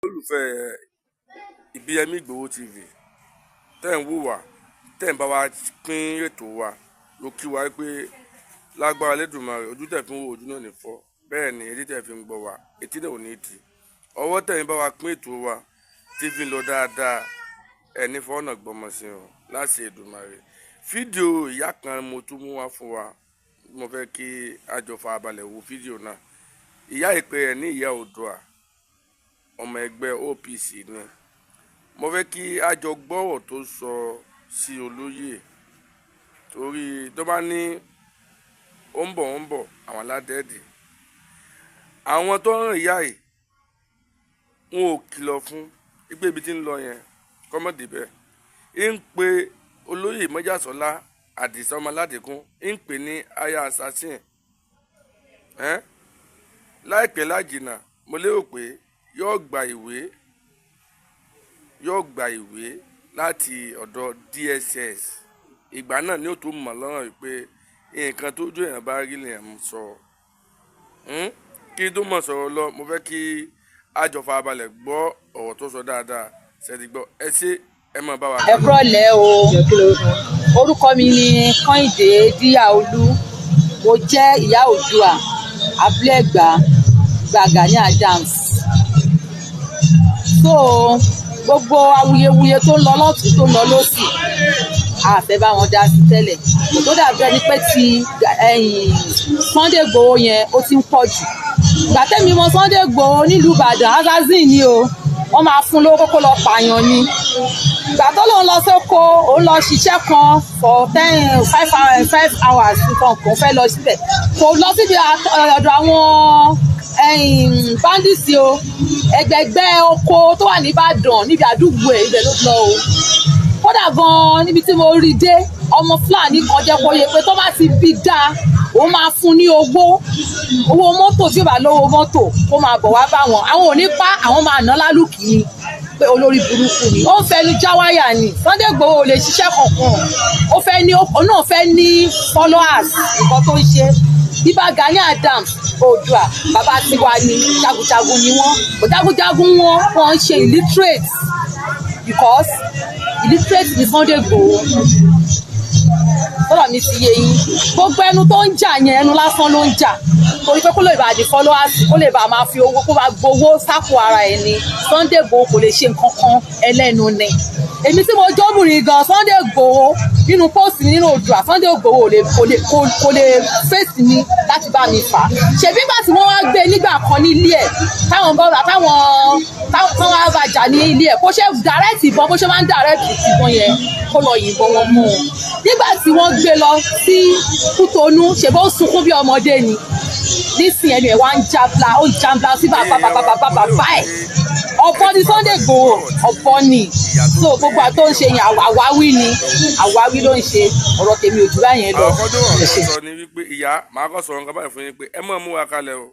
Olólùfẹ́ Ìbíyẹmí Ìgbòho TV, tẹ́ ń wò wá, tẹ́ ń bá wa pín ètò wa, ló kí wa pé lágbára Elédùmarè, ojú tẹ̀ fi ń wo ojú náà ní fọ́, bẹ́ẹ̀ ni etí tẹ̀ fi ń gbọ́ wa, etí náà ò ní di. Ọwọ́ tẹ̀ ń bá wa pín ètò wa tí fi ń lọ dáadáa, ẹni fọ́nà gbọmọ sí o láti Èdùmàrè. Fídíò ìyá kan mo tún mú wá fún wa. Mo fẹ́ kí a jọ farabalẹ̀ wo fídíò náà. Ìyá ìpè ẹ̀ ní ìyá Oòduà, ọmọ ẹgbẹ́ OPC ni. Mo fẹ́ kí a jọ gbọ́rọ̀ tó sọ sí olóyè, torí tó bá ní ó ń bọ̀, ó ń bọ̀, àwọn aládẹ́ẹ̀dì, àwọn tó ń rìn ìyá yìí, wọn ò kìlọ̀ fún pé ibi tí ń lọ yẹn kọ́mọ̀dé bẹ́ẹ̀. Ń pe olóyè Mọ́jàsọ́lá Àdìsá ọmọ Aládìkún, ń pè ní aya assassin ẹ́n. Láìpẹ́ lájìnà, mo lérò pé yóò gba ìwé, yóò gba ìwé láti ọ̀dọ̀ DSS. Ìgbà náà ni ó tó mọ̀ lọ́rùn pé nǹkan tó jó èèyàn bá rí lèèyàn ń sọ. Kí n tó mọ̀ sọ̀rọ̀ lọ, mo fẹ́ kí a jọ farabalẹ̀ gbọ́ ọ̀rọ̀ tó sọ dáadáa. Ṣe ti gbọ́? Ẹ ṣé, ẹ máa bá wa. Ẹ kúrọ̀lẹ́ o. Orúkọ mi ni Kẹ́hìndé Díyàolú. Mo jẹ́ ìyá Oòduà, Abúlé Ẹ̀gbá, Ìbà Gani Adams. So gbogbo awuyewuye tó ń lọ lọ́tún, tó ń lọ lọ́sì, a fẹ́ bá wọn dá sí tẹ́lẹ̀. Tó dàbí ẹni pé ti ẹ̀yìn Sunday Igboho yẹn, ó ti ń pọ̀ jù. Ìgbà tẹ́mi mọ Sunday Igboho nílùú Ìbàdàn, assassin ni o. Wọ́n máa fún lówó kókó lọ pààyàn ni. Ìgbà tó lóun lọ sóko, òun lọ ṣiṣẹ́ kan for 10, 5 hours, 5 hours nǹkan kan, fẹ́ lọ síbẹ̀, kò lọ síbi ọ̀dọ̀ àwọn bandits o. Ẹgbẹ̀gbẹ́ oko tó wà nìbàdàn, níbi àdúgbò ẹ̀, ibẹ̀ ló lọ o. Kódà gan-an, níbi tí mo rí dé, ọmọ Fúlàní kan jẹ́ kó yẹ pé tó bá ti bí dáa, òun máa fún ní owó mọ́tò. Tí ó bá lówó mọ́tò, kó máa bọ̀ wá bá wọn, àwọn ò ní pa, àwọn máa ná lálùkì ni, pé olórí burúkú ni. Ó ń fẹnu já wáyà ni. Sunday Igboho ò lè ṣiṣẹ́ kankan. Ó fẹ́ ní, òun náà fẹ́ ní followers. Nǹkan tó ń ṣe, Ìbà Gani Adams, Oòduà bàbá tiwa ni. Jagunjagun ni wọ́n. Kò jagunjagun wọn, wọ́n ń ṣe illiterate, because illiterate ni Sunday Igboho. Sọ̀rọ̀ mi ti yé yín? Gbogbo ẹnu tó ń jà yẹn, ẹnu lásán ló ń jà, torí pé kó lè bá di followers, kó lè bá máa fi owó, kó bá gbowó sápò ara ẹ̀ ni. Sunday Igboho kò lè ṣe nǹkan kan, ẹlẹ́nu ni. Èmi tí mo jóbìnrin gan, Sunday Igboho nínú post nínú Oòduà, Sunday Igboho kò lè kò lè fèsì mi láti bá mi fà á. Ṣèbí nígbà tí wọ́n wá gbé nígbà kan ní ilé ẹ̀, táwọn bọ́ọ̀lù àtàwọn táwọn wá bàjá ní ilé ẹ̀, kó ṣe direct ìbọn, bó ṣe máa ń direct ìbọn yẹn, kó lọ yìnbọn wọn mú un. Nígbà tí wọ́n gbé lọ sí Kútọ̀nù, ṣèbó sunkún bí ọmọdé ni. Nísìnyẹn ẹnu ẹ̀ wá ń jabla, ó ń jabla sí bàbá bàbá bàbá bàbá ẹ̀. Ọ̀bọ ni Sunday Igboho, ọ̀bọ ni. So gbogbo àtó ń ṣe yẹn, àwáwí ni, àwáwí ló ń ṣe. Ọ̀rọ̀ tèmi ò jù báyẹn lọ. Àwọn kan tó wà sọ ni wípé ìyá màá kọ́ sọ̀rọ̀ nǹkan báyìí fún yín pé ẹ mọ̀ mú wa kalẹ̀ o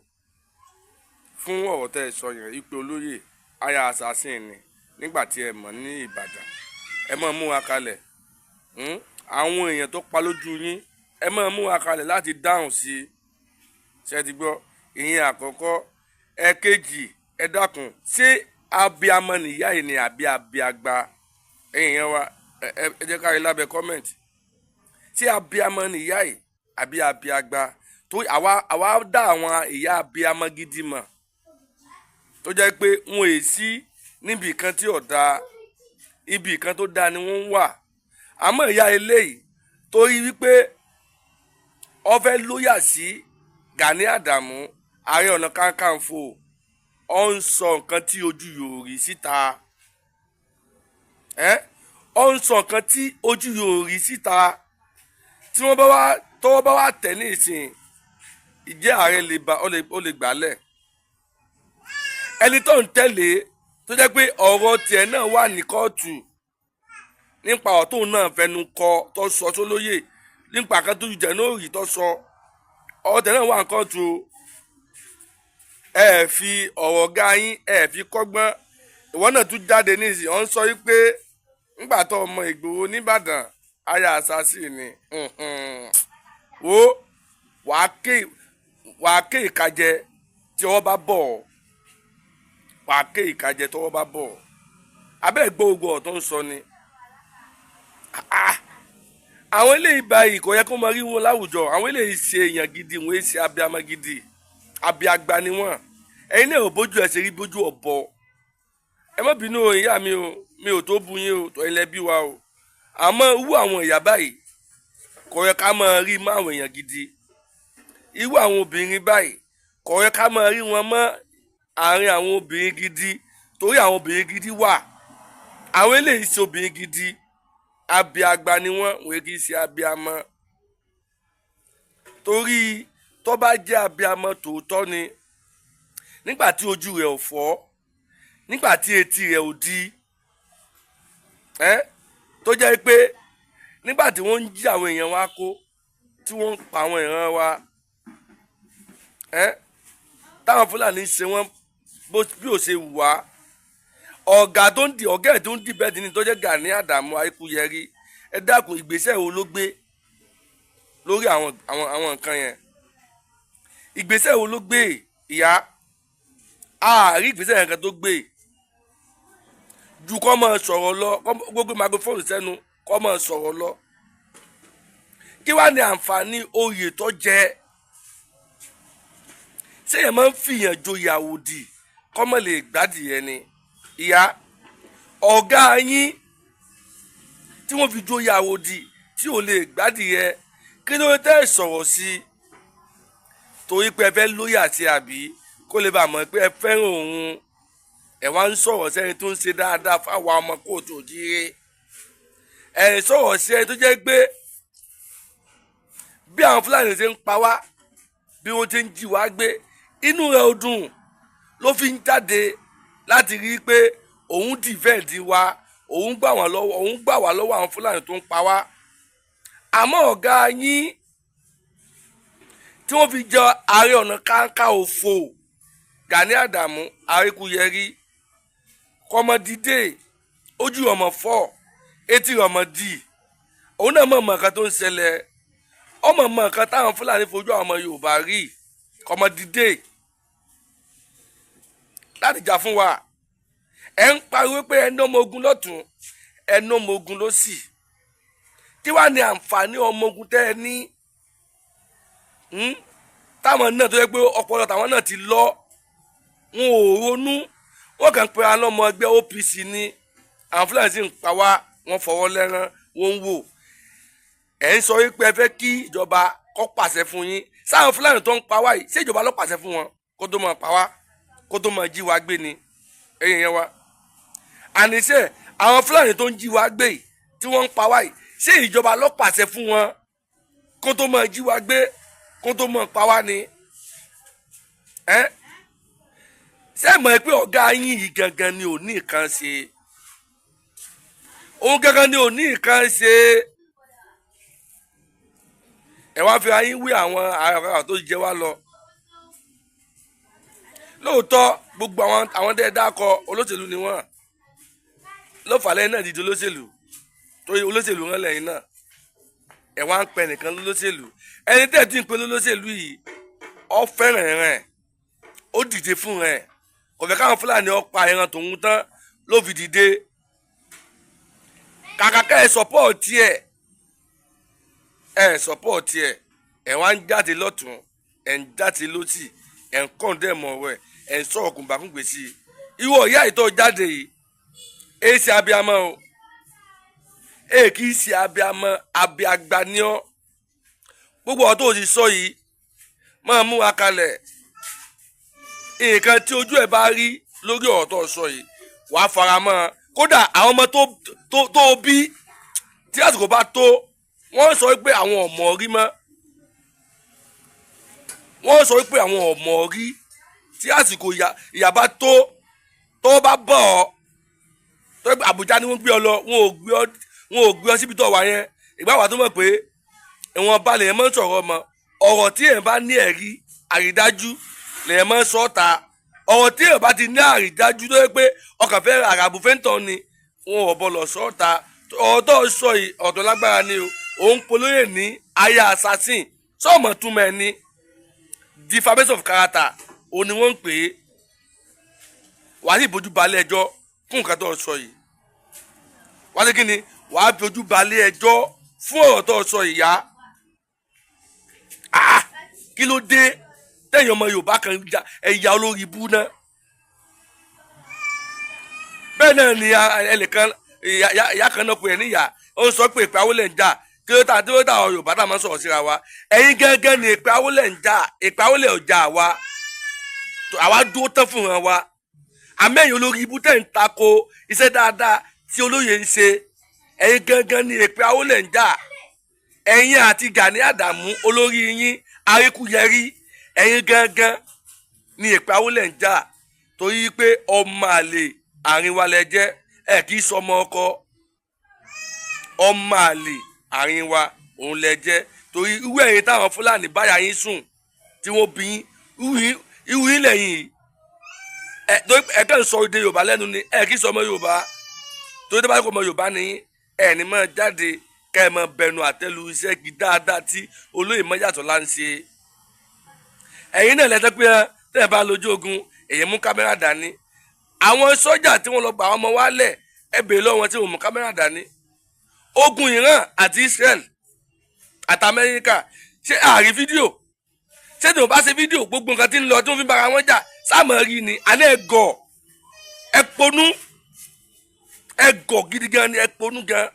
fún ọ̀rọ̀ tẹ́ ẹ sọ yẹn, wípé olóyè aya assassin ni nígbà tí ẹ mọ̀ ní Ìbàdàn. Ẹ mọ̀ mú wa kalẹ̀. Àwọn èèyàn tó pa lójú yín, ẹ mọ̀ mú wa kalẹ̀ láti dáhùn sí i. Ṣe ti gbọ́? Ìyẹn àkọ́kọ́. Ẹ̀kejì, ẹ dákun, ṣé abiamọ nìyá yìí ni àbí abiagba? Ẹ̀yin yẹn wa, ẹ jẹ́ ká rí lábẹ́ comment. Ṣé abiamọ nìyá yìí àbí abiagba? Tó àwa dá àwọn ìyá abiamọ gidi mọ̀, tó jẹ́ pé wọn è sí níbi kan tí ò dáa, ibì kan tó dáa ni wọ́n ń wà. Àmọ́ ìyá eléyìí, torí wípé ó fẹ́ lóyà sí Gani Adamu, Ààrẹ Ọ̀nà Kakanfò, ó ń sọ nǹkan tí ojú yóò rí síta. Ẹ́ ó ń sọ nǹkan tí ojú yóò rí síta. Tí wọ́n bá wá, tọ́wọ́ bá wá tẹ̀ ní ìsìn, ìjẹ́ ààrẹ lè ba, ó lè gbálẹ̀ ẹni tó ń tẹ̀lé, tó jẹ́ pé ọ̀rọ̀ tiẹ̀ náà wà ní kóòtù nípa ọ̀rọ̀ tóun náà fẹnu kọ, tó sọ sólóyè, nípa kan tó jẹ́ náà rí, tó sọ ọ̀rọ̀ tẹ̀ náà wà ní kóòtù o. Ẹ fi ọ̀rọ̀ ga yín, ẹ fi kọ́gbọ́n. Ìwọ náà tún jáde nísìnyí, ọ̀ ń sọ wípé ńgbà tó ọmọ Ìgbòho nìbàdàn, aya assassin ni. Wo, wàá ké ìkàjẹ tí ọwọ́ bá bọ̀ ọ́. Wàá ké ìkàjẹ tọwọ́ bá bọ̀ abẹ́ gbọ́ gbogbo ọ̀tọ̀ ń sọ ni. Ah, àwọn eléyìí báyìí kò yẹ kó máa rí wọn láwùjọ. Àwọn eléyìí ṣe èèyàn gidi, wọn ṣe abiyamọ gidi, abiagba ni wọn. Ẹ̀yin náà ò bójú ẹ ṣe rí bójú ọ̀bọ. Ẹ má bínú o, ìyá mi o, mi ò tó bu yín o, tọ́ ilẹ̀ bí wa o. Àmọ́ irú àwọn ìyá báyìí kò yẹ ká máa rí mọ́ àwọn èèyàn gidi. Irú àwọn obìnrin báyìí kò yẹ ká máa rí wọn mọ́ àárín àwọn obìnrin gidi, torí àwọn obìnrin gidi wà. Àwọn eléyìí ṣe obìnrin gidi, abiagba ni wọn, wọn kì í ṣe abiamọ. Torí tó bá jẹ́ abiamọ tòótọ́ ni, nígbà tí ojú rẹ̀ ò fọ́, nígbà tí etí rẹ̀ ò di ẹ́, tó jẹ́ pé nígbà tí wọ́n ń jí àwọn èèyàn wa kó, tí wọ́n ń pa àwọn ìran wa ẹ́, táwọn Fúlàní ṣe wọ́n bí ò ṣe wù wá, ọ̀gá tó ń di ọ̀gá ẹ̀ tó ń di bẹ́ẹ̀ ni tó jẹ́ Gani Àdàmú Ayíkúyẹrí. Ẹ dákun, ìgbésẹ̀ wo ló gbé lórí àwọn nǹkan yẹn? Ìgbésẹ̀ wo ló gbé, ìyá? Àárí ìgbésẹ̀ yẹn kan tó gbé ju kọ́ máa sọ̀rọ̀ lọ, gbogbo microphone sẹ́nu, kọ́ máa sọ̀rọ̀ lọ. Kí wàá ní àǹfààní oyè tó jẹ? Ṣéyàn máa ń fìyàn joyè àwòdì kọ́ mọ̀ lè gbádìí ẹni? Ìyá, ọ̀gá yín tí wọ́n fi joyè àwòdì tí ò lè gbádìí ẹ, kí ló tẹ́ sọ̀rọ̀ sí i? Torí pé ẹ fẹ́ lóyè àti àbí kó lè bàa mọ̀ pé ẹ fẹ́ràn òun, ẹ wá ń sọ̀rọ̀ sẹ́ni tó ń ṣe dáadáa fáwọn ọmọ kóòtù òjíire. Ẹ ń sọ̀rọ̀ sí ẹni tó jẹ́ pé bí àwọn Fúlàní ṣe ń pa wá, bí wọ́n ti ń jí wá gbé, inú rẹ̀ ò dùn, ló fi ń jáde láti rí i pé òun defend wa, òun gbà wọ́n lọ́wọ́, òun gbà wá lọ́wọ́ àwọn Fúlàní tó ń pa wá. Àmọ́ ọ̀gá yín tí wọ́n fi jẹ Ààrẹ Ọ̀nà Kakanfò Gani Àdàmú Àríkúyẹrí, kọ́mọdídé, ojú ọmọ fọ́, etí ọmọ dì, òun náà mọ̀ mọ̀ nǹkan tó ń ṣẹlẹ̀, ọmọ mọ̀ nǹkan táwọn Fúlàní fojú àwọn ọmọ Yorùbá rí. Kọ́mọdídé láti jà fún wa. Ẹ ń pariwo pé ẹ ní ọmọ ogun lọ́tún, ẹ ní ọmọ ogun lọ́sì. Kí wàá ní àǹfààní ọmọ ogun tẹ́ ẹ ní táwọn náà tó yẹ pé ọpọlọ táwọn náà ti lọ, wọn ò ronú, wọn kàn ń pe àwọn ọmọ ẹgbẹ́ OPC ní. Àwọn Fúlàní sì ń pa wá, wọ́n fọwọ́ lẹ́rán, wọ́n ń wò. Ẹ̀ ń sọ wípé ẹ fẹ́ kí ìjọba kó pàṣẹ fún yín. Sáwọn Fúlàní tó ń pa wá yìí, ṣé ìjọba ló pàṣẹ fún wọn kó tó máa pa wá, kó tó máa jí wa gbé ni? Ẹ̀yìn yẹn wa àníṣe, àwọn Fúlàní tó ń jí wa gbé yìí, tí wọ́n ń pa wá yìí, ṣé ìjọba ló pàṣẹ fún wọn kó tó máa jí wa gbé, kó tó máa pa wá ni? Ẹ ṣé mọ̀ pé ọ̀gá yín yìí gangan ni ò ní nǹkan ṣe? Òun gangan ni ò ní nǹkan ṣe. Ẹ wá fi ayín wí àwọn ará tó jẹ wá lọ. Lóòótọ́, gbogbo àwọn tẹ́ ẹ dákọ, olóṣèlú ni wọ́n. Ló fà lẹ́yìn náà dídí olóṣèlú, torí olóṣèlú rán lẹ́yìn náà. Ẹ wá ń pẹ nìkan lólóṣèlú. Ẹni tẹ́ ẹ ti ń pe lólóṣèlú yìí, ọ fẹ́ràn rẹ̀, ó dìde fún rẹ̀, kò fẹ́ káwọn Fúlàní ó pa ẹran tòun tán ló fi dìde. Kàkà kẹ́ ẹ support ẹ̀, ẹ support ẹ̀, ẹ̀ wá ń jáde lọ́tún, ẹ̀ ń jáde lọ́sì, ẹ̀ ń condemn ọ̀rọ̀ ẹ̀, ẹ̀ ń sọ̀rọ̀ kùnbàkùngbè sí i. Ìwọ ìyá ìtọ́ jáde yìí, èé ṣe abiyamọ o, èé kì í ṣe abiyamọ, abiagba ni ọ́. Gbogbo ọ̀rọ̀ tó o ti sọ yìí, máa mú wa kalẹ̀. Nǹkan tí ojú ẹ̀ bá rí lórí ọ̀rọ̀ tó o sọ yìí, wàá fara mọ́ ọ. Kódà àwọn ọmọ tó bí, tí àsìkò bá tó, wọ́n sọ pé àwọn ọmọ rí mọ́. Wọ́n sọ pé àwọn ọmọ rí. Tí àsìkò ìyà bá tó, tó bá bọ̀ ọ́, tó pé Àbújá ni wọ́n gbé ọ lọ, wọn ò gbé ọ síbi tó wà yẹn. Ìgbà wà tó mọ̀ pé ìwọ̀n balẹ̀ yẹn máa ń sọ̀rọ̀ ọmọ. Ọ̀rọ̀ tí èèyàn bá ní ẹ̀rí àrídájú lèèyàn máa ń sọ ta. Ọ̀rọ̀ tí èèyàn bá ti ní àrídájú, tó yẹ pé ọkàn fẹ́ àràbù fẹ́ntàn ni, wọn ò bọ̀lọ̀ sọ ta. Ọ̀rọ̀ tó sọ yìí, ọ̀tọ̀ lágbára ni o. Òun polóyè ní aya assassin, sọ́ọ̀mọ̀ túmọ̀ ẹ̀ ní defamation of character, òun ni wọ́n ń pè é. Wàá sì bójú balẹ̀ ẹjọ́ fún nǹkan tó sọ yìí. Wàá sí kí ni? Wàá bójú balẹ̀ ẹjọ́ fún ọ̀rọ̀ tó sọ yìí yá. Ah, kí ló dé tẹ̀yìn ọmọ Yorùbá kan ẹ̀yà olórí ibú náà? Bẹ́ẹ̀ náà ni ẹnìkan, ìyá kan náà pè é níyà, ó ń sọ pé ìpè Awólẹ̀ ń jà. Kí ló tà tí ó tà àwọn Yorùbá tá a máa ń sọ̀rọ̀ síra wa? Ẹ̀yin gángan ni ìpè Awólẹ̀ ń jà. Ìpè Awólẹ̀ ò jà wa, àwa dúró tán fún wọn wa. Àmẹ́yìn olórí ibú tẹ̀ ń tako iṣẹ́ dáadáa tí olóyè ń ṣe, ẹ̀yin gángan ni ìpè Awólẹ̀ ń jà. Ẹ̀yin àti Gani Àdàmú, olórí yín Aríkúyẹrí, ẹ̀yin gángan ni ìpè Awólẹ̀ ń jà, torí pé ọmọ àlè àárín wa lẹ jẹ́. Ẹ kì í sọmọ ọkọ, ọmọ àlè àárín wa òun lẹ jẹ́, torí irú ẹ̀yin táwọn Fúlàní báyà yín sùn tí wọ́n bí yín, irú yín lẹ́yìn yìí. Ẹ torí ẹ kàn ń sọ èdè Yorùbá lẹ́nu ni, ẹ kì í sọ ọmọ Yorùbá, torí tó bá kọ́ ọmọ Yorùbá ni ẹ ní máa jáde ká ẹ máa bẹnu àtẹ́lu iṣẹ́ gidi dáadáa tí olóyè Mọ́jàsọ́lá ń ṣe. Ẹ̀yin náà lẹ́tọ́ pé tẹ́ ẹ bá lójú ogun, èyí mú kámẹ́rà dání. Àwọn sọ́jà tí wọ́n lọ gba àwọn ọmọ wálẹ̀, ẹ bèèrè lọ́wọ́ wọn tí wọ́n mú kámẹ́rà dání. Ogun Iran àti Israel àti Amẹ́ríkà, ṣé àrí fídíò? Ṣé tí wọ́n bá ṣe fídíò, gbogbo nǹkan tí ń lọ tí wọ́n fi bára wọn jà sáàmù rí ni? Àná ẹ gọ̀, ẹ ponú, ẹ gọ̀ gidi gan ni, ẹ ponú gan.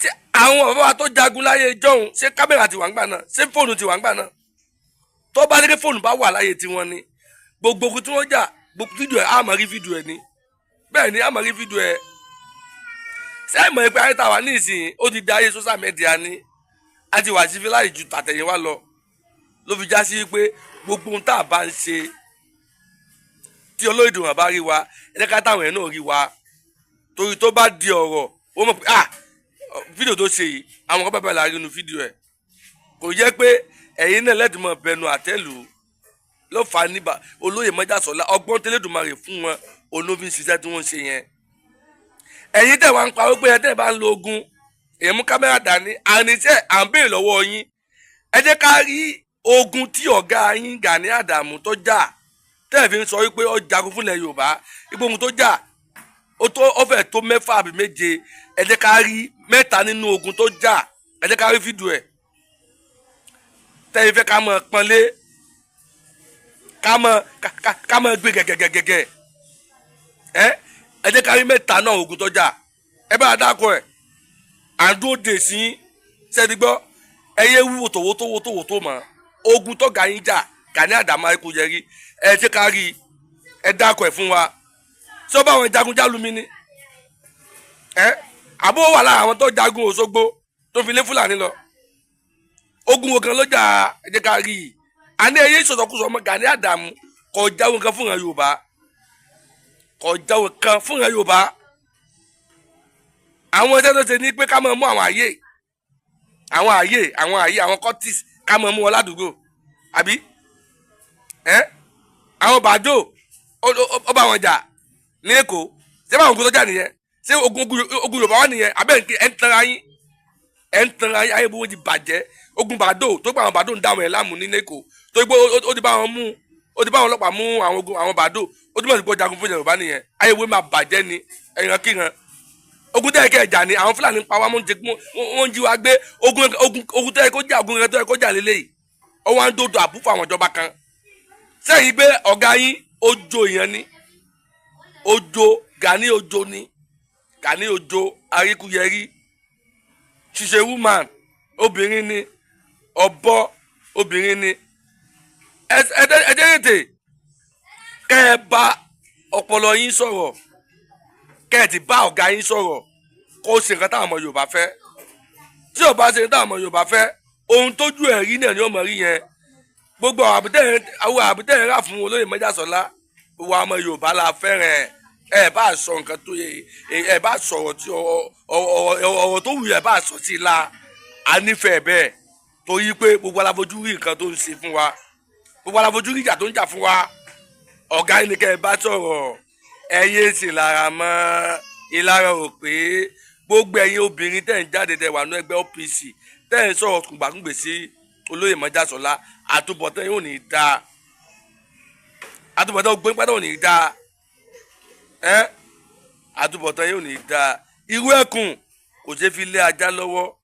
Ṣé àwọn bàbá wa tó jagun láyé jọ̀hún, ṣé kámẹ́rà ti wà ń gbà náà? Ṣé fóònù ti wà ń gbà náà? Tó bá dé pé fóònù bá wà láyé tiwọn ni, gbogbo ogun tí wọ́n jà, gbogbo fídíò ẹ̀, á máa rí fídíò ẹ̀ ni. Bẹ́ẹ̀ ni, á máa rí fídíò ẹ̀. Ṣé ẹ mọ̀ pé ayé tá a wà ní ìsìn, ó ti di ayé social media ni? A ti wà civilize ju tàtẹ̀yìnwá lọ, ló fi já sí pé gbogbo ohun tá a bá ń ṣe, tí olóyìnbó bá rí wa, ẹ jẹ́ ká táwọn ẹ̀ náà rí wa, torí tó bá di ọ̀rọ̀, wọ́n mọ̀ pé, ah, fídíò tó ṣe yìí, àwọn kan bàbá là rí inú fídíò ẹ̀. Kò jẹ́ pé ẹ̀yin náà lẹ́tìmọ̀ bẹnu àtẹ́lù ló fà á níbà. Olóyè Mọ́jàsọ́lá, ọgbọ́n tẹ́lẹ̀dùmarè fún wọn, olófin ṣiṣẹ́ tí wọ́n ń ṣe yẹn. Ẹ̀yin tẹ̀ wá ń parọ́ pé ẹ tẹ̀ bá ń lo ogun, èyí mú kámẹ́rà dání. Àníṣe à ń béèrè lọ́wọ́ yín, ẹ jẹ́ ká rí ogun tí ọ̀gá yín Gani Àdàmú tó jà, tẹ́ ẹ̀ fi ń sọ wípé ó jagun fúnlẹ̀ Yorùbá. Ipò ogun tó jà, ó tó, ó fẹ́ tó mẹ́fà àbí méje. Ẹ jẹ́ ká rí mẹ́ta nínú ogun tó jà, ẹ jẹ́ ká rí fídíò ẹ̀. Tẹ́ ẹ fẹ́ ká mọ̀ pọ́nlé, ká mọ̀ gbé gẹ́gẹ́gẹ́gẹ́. Ẹ jẹ́ ká rí mẹ́ta náà ogun tó jà. Ẹ bá a dákọ̀ ẹ̀, à ń dúró dè sí sẹ́ni gbọ́. Ẹ yé wúwo tòwótòwó mọ́. Ogun tó ga yín jà, Gani Àdàmú Aríkúyẹrí, ẹ jẹ́ ká rí, ẹ dákọ̀ ẹ̀ fún wa. Ṣé ó bá àwọn jagun jálumi ni ẹ àbó wà lára àwọn tó jagun Òṣogbo tó fi lé Fúlàní lọ? Ogun wo kan ló jà? Ẹ jẹ́ ká rí i. Àní ẹyẹ ìsọ̀tọ̀kùsọ̀ ọmọ Gani Àdàmú kò jáwé kan fúnra Yorùbá, kò jáwé kan fúnra Yorùbá. Àwọn ẹgbẹ́ tó ṣe ní pé ká máa mú àwọn àyè, àwọn àyè, àwọn àyè, àwọn cultist, ká máa mú wọn ládùúgbò, àbí ẹ àwọn bàdó ó bá wọn jà ní Èkó. Ṣé báwọn ogun tó jà nìyẹn? Ṣé ogun Yorùbá wà nìyẹn? Abẹ́ ẹ̀ ń tanra yín, ẹ̀ ń tanra yín. Ayé bó ti bàjẹ́. Ogun bàdó tó gba àwọn bàdó ń dá àwọn ẹ̀ láàmú ní Èkó, tó gbé ó ti bá wọn mú, ó ti bá àwọn ọlọ́pàá mú àwọn ogun àwọn bàdó, ó túmọ̀ sí pé ó jagun fún Yorùbá nìyẹn? Ayé wo máa bàjẹ́ ni. Ẹ̀yàn kíran ogun tẹ́ ẹ kẹ́ ẹ jà ni. Àwọn Fúlàní ń pa wá, wọ́n ń jí wa gbé. Ogun tẹ́ ẹ kó jà, ogun rẹ tẹ́ ẹ kó jà lélẹ́yìí, ó wá ń dodo àbúfò àwọn ìjọba kan sẹ́yìn pé ọ̀gá yín ojo èèyàn ni. Ojo Gani, ojo ni Gani, ojo Aríkúyẹrí. Ṣiṣẹ́ woman, obìnrin ni, ọ̀bọ obìnrin ni. Ẹ tètè kẹ́ ẹ bá ọpọlọ yín sọ̀rọ̀, kẹ́ ẹ ti bá ọ̀gá yín sọ̀rọ̀, kó ṣe nǹkan táwọn ọmọ Yorùbá fẹ́. Tí ò bá ṣe nǹkan táwọn ọmọ Yorùbá fẹ́, ohun tójú ẹ̀ rí náà ni ó mọ̀ rí yẹn. Gbogbo àwọn àbútẹ́ yẹn rà fún olóyè Mọ́jàsọ́lá, gbogbo àwọn ọmọ Yorùbá la fẹ́ràn ẹ̀. Ẹ bá sọ nǹkan tó yẹ, ẹ bá sọ̀rọ̀ tí ọ̀rọ̀ tó wù yẹ, bá sọ sí la, a nífẹ̀ẹ́ bẹ́ẹ̀, torí pé gbogbo aláfojú rí nǹkan tó ń ṣe fún wa, gbogbo aláfojú rí ìjà tó ń jà fún wa. Ọ̀gá yìí ni kẹ́ ẹ bá sọ̀rọ̀. Ẹ yé ṣe lára mọ́, ìlara ò pé. Gbogbo ẹ̀yin obìnrin tẹ̀ ń jáde, tẹ̀ wà ní ẹgbẹ́ OPC, tẹ̀ ń sọ̀rọ̀ kùgbàkùngbè sí olóyè Mọ́jàsọ́lá, àtúbọ̀tán yóò ní í dáa, àtúbọ̀tán gbé pátá ò ní í dáa. Ẹ́ àtúbọ̀tán yóò ní dáa. Irú ẹkùn kò ṣeé fi lé ajá lọ́wọ́.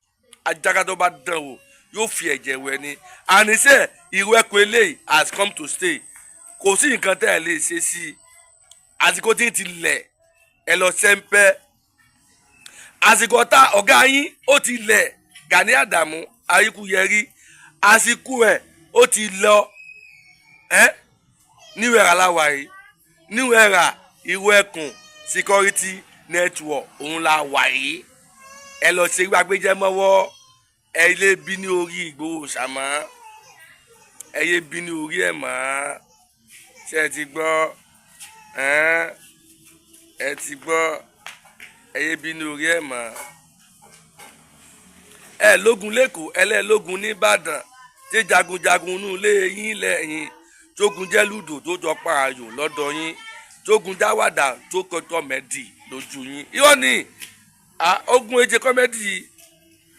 Ajá tó bá dán wò, yóò fi ẹ̀jẹ̀ wẹ̀ ni. Àníṣe irú ẹkùn eléyìí has come to stay. Kò sí nǹkan tẹ́ ẹ lè ṣe sí i. Àsìkò tí ń ti lẹ̀, ẹ lọ sẹ́ńpẹ́. Àsìkò ọ̀tá ọ̀gá yín ó ti lẹ̀, Gani Àdàmú Àríkúyẹrí, àsìkò ẹ̀ ó ti lọ. Ẹ́ new era la wà yìí, new era irú ẹkùn security network òun la wà yìí. Ẹ lọ ṣe gbàgbéjẹ mọ́wọ́. Ẹ lè bí ní orí Ìgbòho ṣàmọ́, ẹ yé bí ní orí ẹ̀ mọ́. Ṣé ẹ ti gbọ́? Ẹ ti gbọ́? Ẹ yé bí ní orí ẹ̀ mọ́. Ẹ lógun lẹ́kọ̀ọ́, ẹlẹ́ẹ̀lógun nìbàdàn, tí jagunjagun inú ilé yín lẹ́yìn tógun jẹ́ lùdò tó jọ pa ayò lọ́dọ̀ yín, tógun jáwàdà tó kọjọ mẹ́dì lójú yín. Irọ́ ni ogun èjì comedy.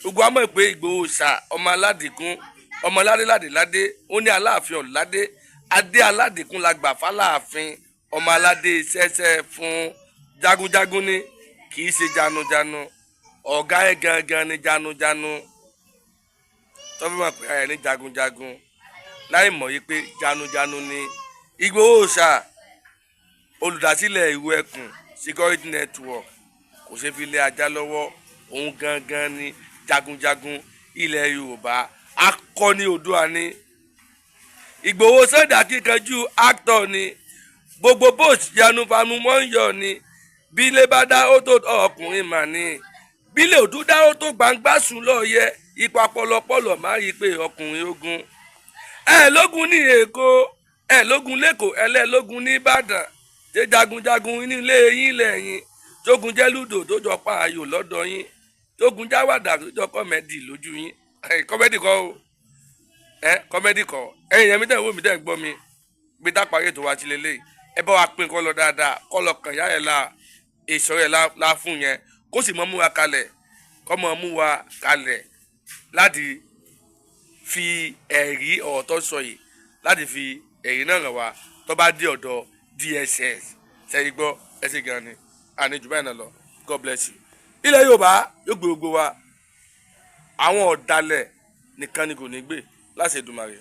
Gbogbo àmọ́ pé Ìgbòho ṣà, ọmọ aládìkún, ọmọ aládé ládé ládé, ó ní Aláàfin ọ̀ládé, adé aládìkún la gbà fáláàfin, ọmọ aládé ṣẹ́ṣẹ́ fún jagunjagun ni, kì í ṣe janujanu. Ọ̀gá ẹ̀ gangan ni janujanu tọ́fí mọ̀ pé ẹ̀ ní jagunjagun, láì mọ̀ yí pé janujanu ni Ìgbòho ṣà, olùdásílẹ̀ ìlú ẹkùn security network. Kò ṣeé fi lé ajá lọ́wọ́. Òun gangan ni jagunjagun ilẹ̀ Yorùbá, akọni Oòduà ni Ìgbòho. Sunday akíkanjú actor ni. Gbogbo bó yanu fanu mọ́ ń yọ ni. Bí ilé bá dá, ó tó ọkùnrin mà ní. Bílẹ̀ òdú dá, ó tó gbangba sùn lọ́ọ̀yẹ. Ipa pọlọpọlọ má rí i pé ọkùnrin ogun ẹ lógun ní Èkó, ẹ lógun lẹ́kọ̀ọ́, ẹlẹ́lógun ní Ìbàdàn, ṣé jagunjagun nílé yín lẹ́yìn tógun jẹ́ lúdò tó jọ pa ayò lọ́dọ̀ yín, tógun jáwàdà tó jọ comedy lójú yín? Comedy kọ́ o, ẹ comedy kọ́. Ẹ̀yin yẹn mi tẹ̀ ń wò mí, tẹ̀ ń gbọ́ mi, bí tá parí ètò wa ti lélẹ̀, ẹ bá wa pín kọ́ lọ dáadáa, kọ́ lọ kàn yá ẹ̀ la èso ẹ̀ la fún yẹn, kó sì mọ́ mú wa kalẹ̀, kọ́ mọ́ mú wa kalẹ̀ láti fi ẹ̀rí ọ̀rọ̀ tó sọ yìí, láti fi ẹ̀rí náà ràn wá tó bá dé ọ̀dọ̀ DSS. Sẹ́yìn gbọ́? Ẹ ṣe gan ni. Àní jù báyìí náà lọ. God bless you. Ilẹ̀ Yorùbá yóò gbé gbogbo wa. Àwọn ọ̀dàlẹ̀ nìkan ni kò ní gbé láti Èdùmàrè.